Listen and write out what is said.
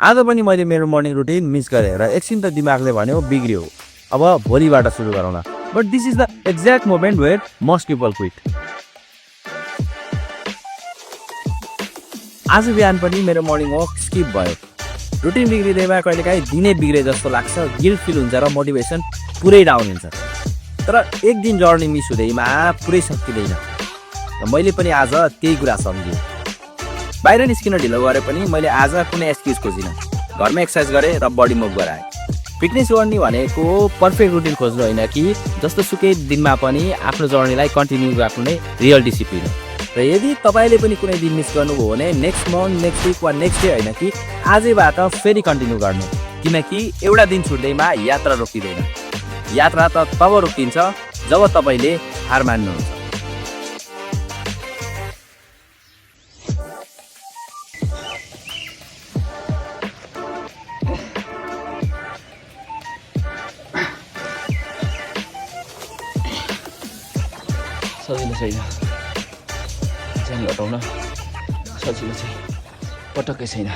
आज पनि मैले मेरो मर्निङ रुटिन मिस गरेँ र एकछिन त दिमागले भन्यो बिग्रियो, अब भोलिबाट सुरु गरौँ न। But this is the exact moment where most people quit. आज बिहान पनि मेरो मर्निङ वक स्किप भयो। रुटिन बिग्रिँदैमा कहिलेकाहीँ दिनै बिग्रे जस्तो लाग्छ, गिल्ट फिल हुन्छ र मोटिभेसन पुरै डाउन हुन्छ। तर एक दिन जर्नी मिस हुँदैमा पुरै सकिँदैन र मैले पनि आज त्यही कुरा सम्झेँ। बाहिर निस्किन ढिलो गरे पनि मैले आज कुनै एक्सक्युज खोजिनँ। घरमा एक्सर्साइज गरेँ र बडी मुभ गराएँ। फिटनेस जर्नी भनेको पर्फेक्ट रुटिन खोज्नु होइन कि जस्तो सुकै दिनमा पनि आफ्नो जर्नीलाई कन्टिन्यू राख्नु नै रियल डिसिप्लिन हो। र यदि तपाईँले पनि कुनै दिन मिस गर्नुभयो भने नेक्स्ट मन्थ, नेक्स्ट विक वा नेक्स्ट डे होइन कि आजैबाट फेरि कन्टिन्यू गर्नु, किनकि एउटा दिन छुट्दैमा यात्रा रोकिँदैन। यात्रा त तब रोकिन्छ जब तपाईँले हार मान्नुहुन्छ। सजिलो छैन, ज्यान घटाउन सजिलो चाहिँ पटक्कै छैन।